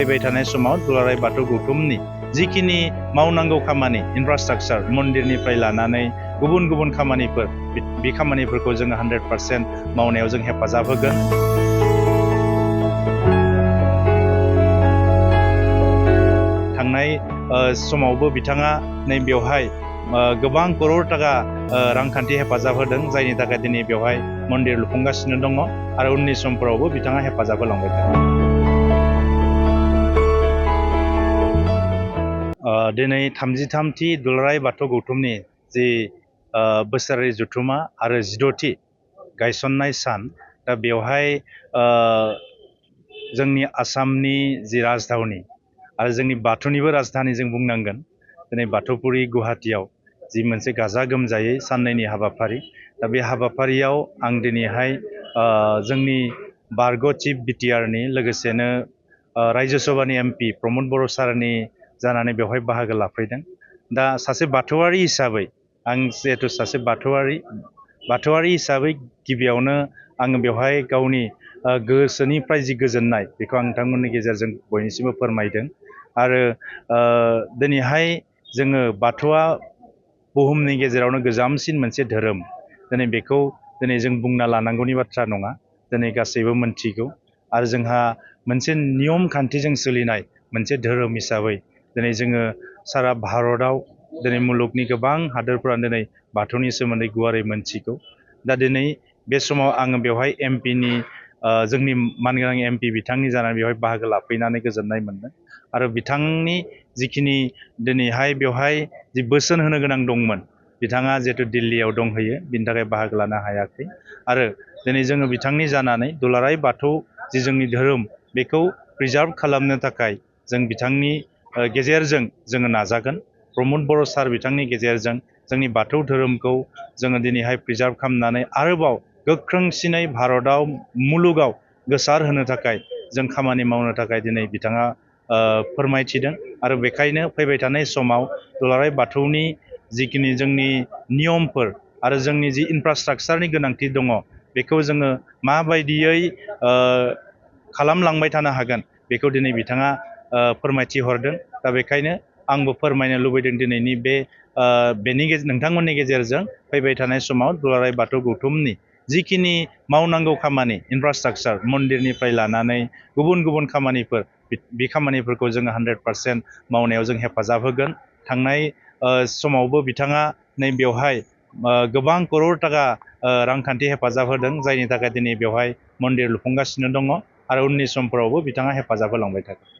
फैबाय थानाय समाव दुलाराय बाथौ गौथुमनि जिखिनि मावनांगौ खामानि इनफ्रास्ट्राक्चार मन्दिरनिफ्राय लानानै गुबुन गुबुन खामानिफोर बे खामानिफोरखौ जोङो 100% मावनायाव जों हेफाजाब होगोन। थांनाय समावबो बिथाङा बेवहाय गोबां करोड़ टाका रांखान्थि हेफाजाब होदों, जायनि थाखाय दिनै बेवहाय मन्दिर लुफुंगासिनो दङ आरो उननि समफोरावबो बिथाङा हेफाजाब होलांबाय थागोन। दिनै 33थि दुलाराय बाथौ गौथुमनि जि बोसोरारि जथुमा आरो 16थि गायसननाय सान, दा बेवहाय जोंनि आसामनि जि राजधानी आरो जोंनि बाथौनिबो राजधानी जों बुंनांगोन, दिनै बाथौपुरि गुवाहाटीयाव जि मोनसे गाजा गोमजायै साननैनि हाबाफारि, दा बे हाबाफारियाव आं दिनैहाय जोंनि बारग' चिफ बिटिआरनि लोगोसेनो रायजो सभानि एमपि प्रमद बर' सारनि जानानै बेवहाय बाहागो लाफैदों। दा सासे बाथौआरि हिसाबै आं जिहेतु सासे बाथौआरि हिसाबै गिबियावनो आङो बेवहाय गावनि गोसोनिफ्राय जि गोजोननाय बेखौ आं नोंथांमोननि गेजेरजों बयनिसिमबो फोरमायदों। आरो दिनैहाय जोङो बाथौआ बुहुमनि गेजेरावनो गोजामसिन मोनसे धोरोम, दिनै बेखौ जों बुंना लानांगौनि बाथ्रा नङा, दिनै गासैबो मोनथिगौ। आरो जोंहा मोनसे नियम खान्थिजों सोलिनाय मोनसे धोरोम हिसाबै दिनै जोङो सारा भारतआव दिनै मुलुगनि गोबां हादोरफोरानो दिनै बाथौनि सोमोन्दै गुवारै मोनथिगौ। दा दिनै बे समाव आङो बेवहाय एमपिनि जोंनि मानगोनां एमपि बिथांनि जानानै बेवहाय बाहागो लाफैनानै गोजोननाय मोनदों। आरो बिथांनि जिखिनि दिनैहाय बेवहाय जि बोसोन होनो गोनां दंमोन, बिथाङा जिहेतु दिल्लीयाव दंहैयो, बिनि थाखाय बाहागो लानो हायाखै। आरो दिनै जोङो बिथांनि जानानै दुलाराय बाथौ जि जोंनि धोरोम बेखौ प्रिजार्भ खालामनो थाखाय जों बिथांनि गेजेरजों जोङो नाजागोन। प्रमद बर' सार बिथांनि गेजेरजों जोंनि बाथौ धोरोमखौ जोङो दिनैहाय प्रिजार्भ खालामनानै आरोबाव गोख्रोंसिनै भारतआव मुलुगाव गोसार होनो थाखाय जों खामानि मावनो थाखाय दिनै बिथाङा फोरमायथिदों। आरो बेखायनो फैबाय थानाय समाव दुलाराय बाथौनि जिखिनि जोंनि नियमफोर आरो जोंनि जि इनफ्रास्ट्राक्चारनि गोनांथि दङ, बेखौ जोङो माबायदियै खालामलांबाय थानो हागोन बेखौ दिनै बिथाङा फोरमायथि हरदों। दा बेखायनो आंबो फोरमायनो लुबैदों दिनैनि नोंथांमोननि गेजेरजों फैबाय थानाय समाव दुलाराय बाथौ गौथुमनि जिखिनि मावनांगौ खामानि इनफ्रास्ट्राक्चार मन्दिरनिफ्राय लानानै गुबुन गुबुन खामानिफोर, बे खामानिफोरखौ जोङो 100% मावनायाव जों हेफाजाब होगोन। थांनाय समावबो बिथाङा बेवहाय गोबां करोड़ टाका रांखान्थि हेफाजाब होदों, जायनि थाखाय दिनै बेवहाय मन्दिर लुफुंगासिनो दङ आरो उननि समफोरावबो बिथाङा हेफाजाब होलांबाय थागोन।